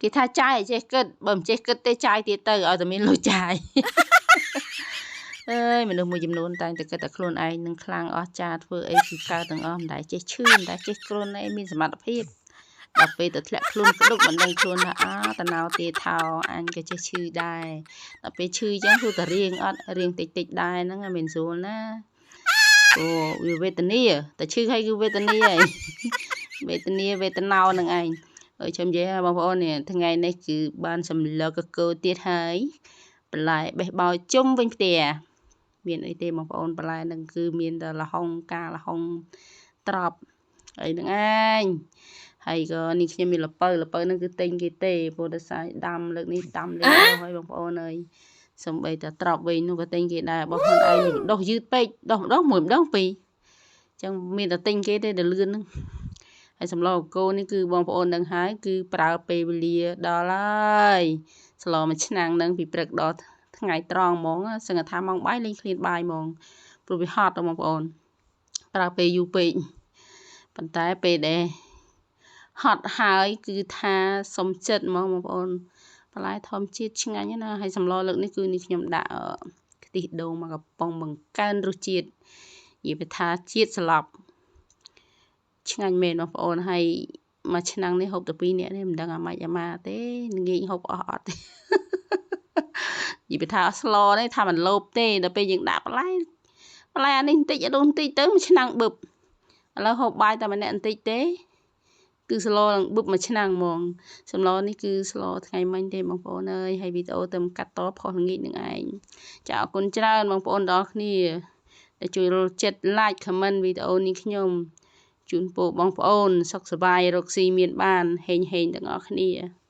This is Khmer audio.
គេថាចាយឲ្យចេះគិតបើមិនចេះគិតទេចាយទៀតទៅឲ្យតែមានលុយចាយអើយមនុស្សមួយចំនួនតែងតែគិតតែខ្លួនឯងនឹងខ្លាំងអស្ចារ្យធ្វើអីគឺកើតទាំងអស់មិនដែលចេះឈឺមិនដែលចេះគ្រុនអីមានសមត្ថភាពដល់ពេលទៅធ្លាក់ខ្លួនក្ដុកមិនដឹងខ្លួនថាអាតណោទាថោអញក៏ចេះឈឺដែរដល់ពេលឈឺអញ្ចឹងគឺតែរៀងអត់រៀងតិចតិចដែរហ្នឹងមិនស្រួលណាព្រោះវាវេទនាតែឈឺហើយគឺវេទនាហើយវេទនាវេទណោនឹងឯងហើយខ្ញុំនិយាយបងប្អូននេះថ្ងៃនេះគឺបានសម្លកកូទៀតហើយបន្លែបេះបោជុំវិញផ្ទះមានអីទេបងប្អូនបន្លែនឹងគឺមានតែលហុងកាលហុងត្រប់អីហ្នឹងឯងហើយក៏នេះខ្ញុំមានលពៅលពៅហ្នឹងគឺទិញគេទេព្រោះដោយសារដាំលើកនេះដាំលើកនោះហើយបងប្អូនអើយសំបីតែត្រប់វិញនោះក៏ទិញគេដែររបស់ខ្លួនឯងដុះយឺតពេកដុះម្ដងមួយម្ដងពីរអញ្ចឹងមានតែទិញគេទេដែលលឿនហ្នឹងហើយសម្លកកូរនេះគឺបងប្អូនដឹងហើយគឺប្រើពេលវេលាដល់ហើយស្លមួយឆ្នាំងហ្នឹងពីព្រឹកដល់ថ្ងៃត្រង់ហ្មងសឹងថាម៉ោងបាយលេងឃ្លានបាយហ្មងព្រោះវាហត់ដល់បងប្អូនប្រើពេលយូរពេកប៉ុន្តែពេលដែលហត់ហើយគឺថាសុំចិត្តហ្មងបងប្អូនបន្លែធម្មជាតិឆ្ងាញ់ណាហើយសម្លលើកនេះគឺនេះខ្ញុំដាក់ខ្ទិះដូងមកកំប៉ុងបង្កើនរសជាតិនិយាយថាជាតិស្លាប់ឆ្ងាញ់មែនបងប្អូនហើយមួយឆ្នាំនេះហូបតែ2នាក់នេះមិនដឹងអាម៉េចអាម៉ាទេងាយហូបអស់អត់ទេនិយាយថាស្លទេថាមិនលោភទេដល់ពេលយើងដាក់បន្លែបន្លែអានេះបន្តិចអានោះបន្តិចទៅមួយឆ្នាំងបឹបឥឡូវហូបបាយតែម្នាក់បន្តិចទេគឺស្លនឹងបឹបមួយឆ្នាំងហ្មងសម្លនេះគឺស្លថ្ងៃមិញទេបងប្អូនអើយហើយវីដេអូទៅកាត់តផុសល្ងាចនឹងឯងចាអរគុណច្រើនបងប្អូនដល់គ្នាដែលជួយរចិត្ត like comment វីដេអូនេះខ្ញុំជូនពរបងប្អូនសុខសប្បាយរកស៊ីមានបានហេងហេងទាំងអស់គ្នា។